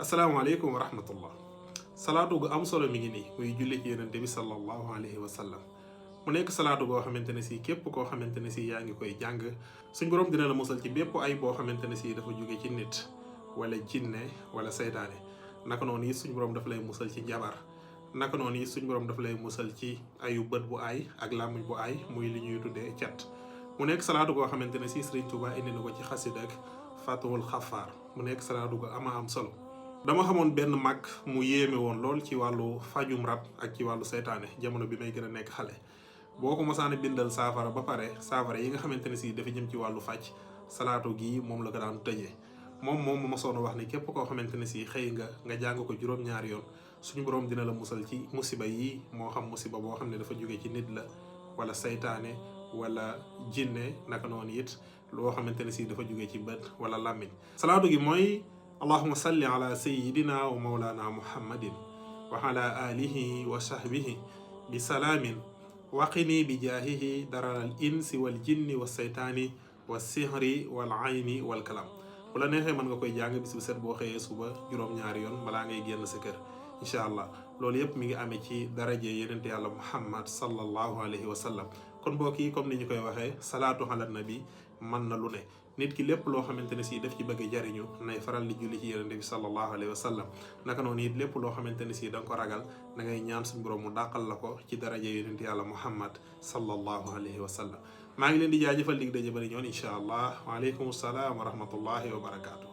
asalaamaaleykum wa rahmatullah. salaatu gu am solo mi ngi nii muy julli ci yonente bi sallallahu alayhi wa sallam mu nekk salaatu goo xamante ne si képp koo xamante ne si yaa ngi koy jàng suñ borom dina la musal ci bépp ay boo xamante ne si dafa jóge ci nit wala jinne wala seytaane. naka noonu it suñ borom dafa lay musal ci jabar. naka noonu it suñ borom dafa lay musal ci ayu bët bu aay ak làmmiñ bu aay muy li ñuy tuddee cat. mu nekk salaatu goo xamante ne si Sëriñ Tuubaa indi na ko ci xasida ak Fathul Xafaar mu nekk salaatu gu ama am solo. dama xamoon benn mag mu yéeme woon lool ci wàllu fajum rab ak ci wàllu seytaane jamono bi may gën a nekk xale. boo ko mosaane bindal saafara ba pare saafara yi nga xamante ne si dafa jëm ci wàllu faj salaatu gi moom la ko daan tëjee. moom ma mosoon a wax ni képp koo xamante ne si xëy nga jàng ko juróom-ñaari yoon suñu borom dina la musal ci musiba yi moo xam musiba boo xam ne dafa jóge ci nit la wala seytaane wala jinne naka noonu it loo xamante ne si dafa jóge ci bët wala làmmiñ. salaatu gi mooy allahuma salli ala sayidina wa maulana muhammadin wa ala alihi wa sahbihi bi salaamin waqini bi jaahihi daral insi wal jinni wa seytaani wa sihri wal ayni wal kalam. bu la neexee mën nga koy jàng bis bu set boo xëyee suba juróom-ñaari yoon balaa ngay génn sa kër incha allah. loolu yëpp mi ngi amee ci daraje yenente yàlla muhammad sallallahu alayhi wa sallam. kon mbokk yi comme ni ñu koy waxee salaatu ala nabi mën na lu ne. nit ki lépp loo xamante ne si daf ci bëgg a jariñu nay faral di julli ci yenente bi sallallahu alayhi wa sallam. naka noonu it lépp loo xamante ne si da nga ko ragal da ngay ñaan suñu borom mu dàqal la ko ci daraje yenente yàlla muhammad sallallahu alayhi wa sallam. maa ngi leen di jaajëfal dig daje bari ñoon incha allah waaleykum salaam wa rahmatullahi wa barakaatu.